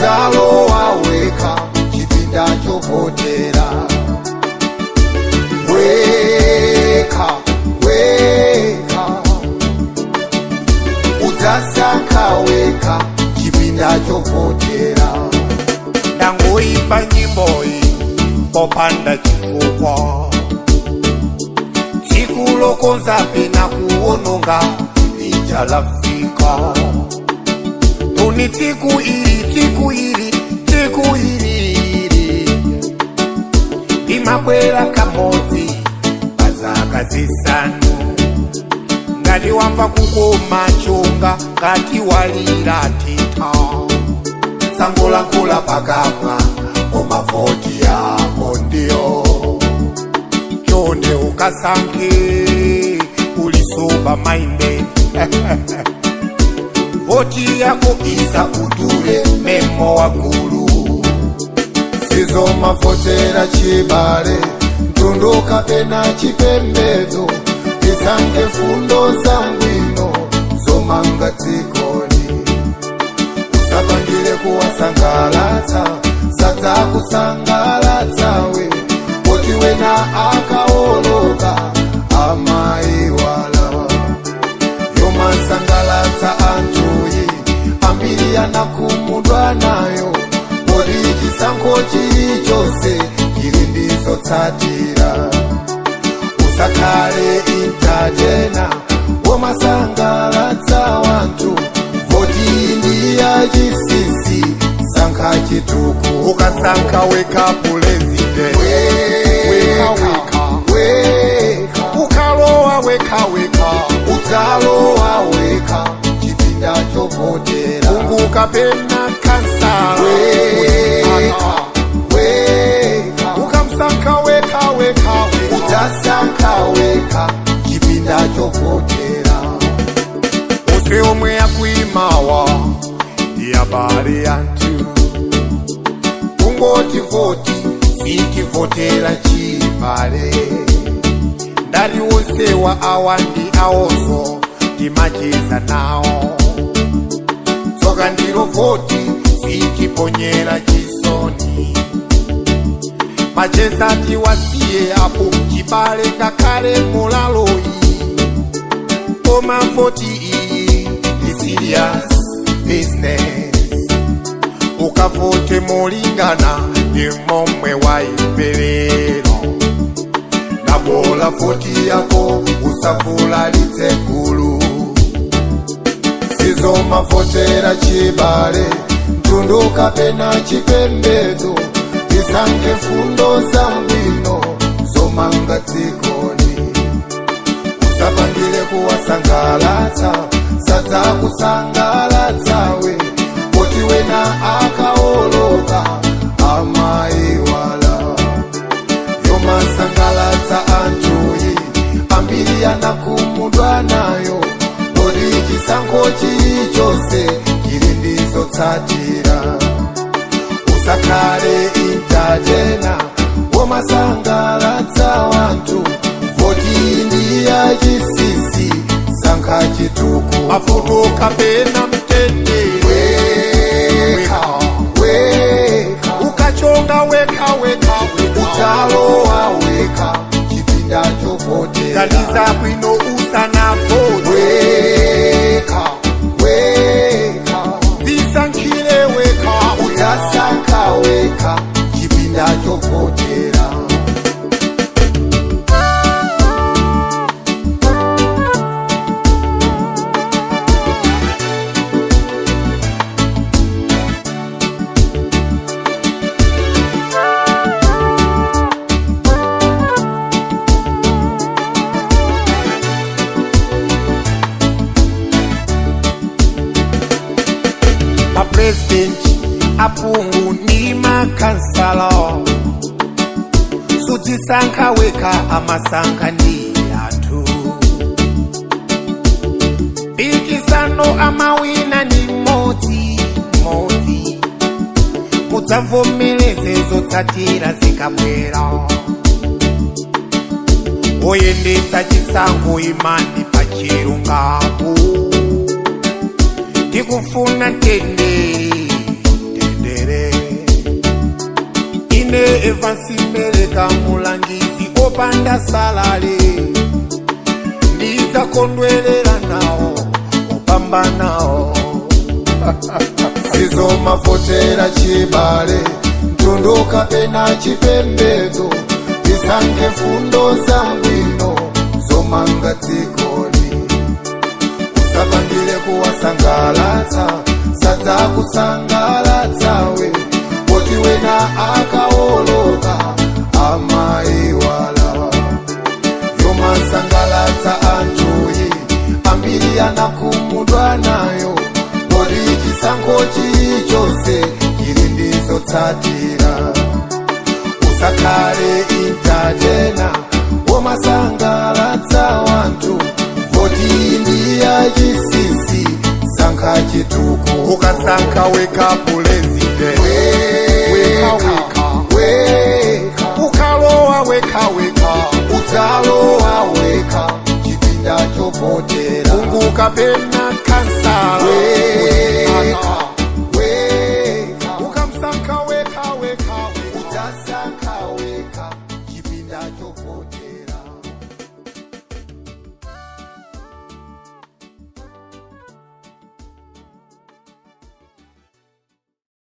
Udzalowa wekha chipinda chovotera, wekha wekha, udzasankha wekha chipinda chovotera. Ndangoimba nyimboyi popanda chifukwa. Tsiku lokonza pena kuwononga lija lafika. Tuni tsiku ili, tsiku ili, tsiku ili ili limabwera kamodzi pazaka 5. Ngati wamva kukoma chonga, ngati walira titha. Sangolankhula pakamwa, koma voti yako ndiyo. Chonde ukasankhe uli sober minded. Voti yako isakudule memo wagulu. Sizomavotera chibale, mtundu kapena chipembedzo. Tisankhe fundo zangwino zomanga dzikoli. Usapangire kuwasangalatsa, sadzakusangalatsawe, poti wena akaoloka amaiwala. Yomasangalatsa anthuyi, ambiri anakhumudwa nayo, poti chisankho chilichonse chili ndizotsatira. Usakhale entertainer womasangalatsa wanthu. Voti ndi yachinsinsi, sankha chitukuko. Ukasankha wekha president, wekha wekha, wekha, ukalowa wekha wekha, udzalowa wekha chipinda chovotera, phungu kapena kansala, wekha wekha, ukamsankha wekha wekha wekha, udzasankha wekha chipinda chovotera. Ose omwe akuimawa ndi abale anthu. Kungoti voti sitivotera chibale. Ndati onsewa awa ndi awonso timacheza nawo. Tsoka ndilo voti sitiponyera chisoni. Macheza tiwasiye apo, chibale ngakhale mulaloyi, koma voti iyi ndi serious business. Ukavote molingana ndi momwe waimverera. Nabola voti yako, usavulalitse gulu. Sizomavotera chibale, mtundu kapena chipembedzo. Tisankhe fundo zangwino zomanga dzikoli. Usapangire kuwasangalatsa, sadzakusangalatsawe, poti wena akaoloka amaiwala. Yomasangalatsa anthuyi, ambiri anakhumudwa nayo, poti chisankho chilichonse chili ndizotsatira. Usakhale entertainer womasangalatsa wanthu. Voti ndi yachinsinsi, sankha chitukuko. Mavuto kapena mtendere, Wekha wekha, ukachonga wekha wekha wekha, udzalowa wekha chipinda chovotera, ganiza bwino usanavote. Wekha wekha, zisankhire wekha. Udzasankha wekha chipinda chovotera. Mapresident, aphungu ndi makansala sudzisankha wekha, amasankha ndi anthu. Mpikisano amawina ndi mmodzi mmodzi. Mudzavomereze zotsatira zikabwera. Oyendetsa chisankho, imani pa chilungamo. Ndikufuna mtendere, mtendere. Evans Meleka, mulangizi opanda salary, ndidzakondwerera nawo opambanawo. Sizomavotera chibale, mtundu kapena chipembedzo. Tisankhe fundo zabwino zomanga dzikoli. Usapangire kuwasangalatsa, sadzakusangalatsawe, poti wena akawoloka amaiwala. Yomasangalatsa anthuyi, ambiri anakhumudwa nayo, poti chisankho chilichonse chili ndizotsatira. Usakhale entertainer womasangalatsa wanthu. Voti ndi yachinsinsi, sankha chitukuko. Ukasankha wekha pulezidenti, wekha wekha, wekha, ukalowa wekha wekha, udzalowa wekha chipinda chovotera. Ungu kapena